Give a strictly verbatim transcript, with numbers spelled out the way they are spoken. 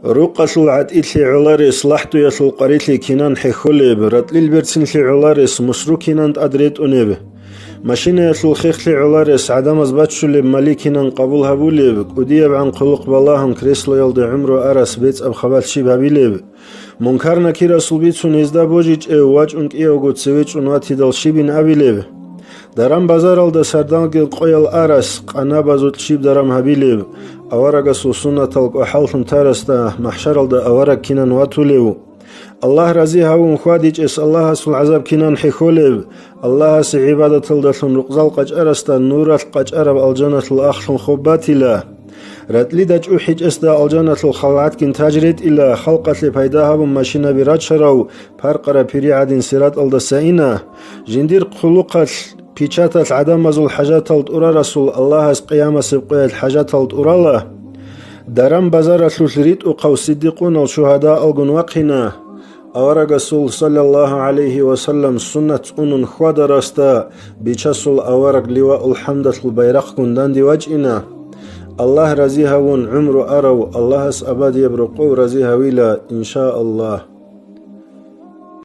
Рукъалъул гӀатӀилъи гӀоларес лахӀдуялъул къварилъи кинан хӀехьолеб, ратӀлил берцинлъи гӀоларес мусру кинан тӀад ретӀунеб, машинаялъул хехлъи гӀоларес гӀадамаз баччулеб мали кинан къабул гьабулеб, кӀудиябгӀан хъулухъ балагьун креслоялда гӀумру арас бецӀаб хабалъ щиб гьабилеб, мункар-накирасул бицун гьезда божичӀев вачӀун кӀиявго цеве чӀун ватидал щибин абилеб? Даран-базаралда сардалгин къоял арас къанабазулъ щиб даран гьабилеб? Аварагасул суннатал кӀвахӀаллъун тарасда, махӀшаралда авараг кинан ватулев? Аллагь рази гьавун хьвадичӀес Аллагьасул гӀазаб кинан хӀехьолеб? Аллагьасе гӀибадаталдалъун рукъзал къачӀарасда нуралъ къачӀараб алжаналъул ахълъун хоб батила. РатӀлида чӀухӀичӀесда алжаналъул халгӀатгин таж ретӀила, халкъалъе пайда гьабун машинаби рачарав паркъараб пири гӀадин сиратӀалдаса ина. Жиндир хъулухъалъ, печаталъ гӀадамазул хӀажатал тӀурарасул Аллагьас къиямасеб къоялъ хӀажатал тӀурала. Даран-базаралъулъ ритӀухъав сиддикъунал шугьадаалгун вахъина. Аварагасул, саллаллагьу гӀалайгьи ва саллам, суннат цӀунун хьвадарасда Бичасул авараг ливаул хӀамдалъул байрахъгун данде вачӀина. Аллагь рази гьавун гӀумру арав Аллагьас абадияб рокъов рази гьавила, иншааллагь.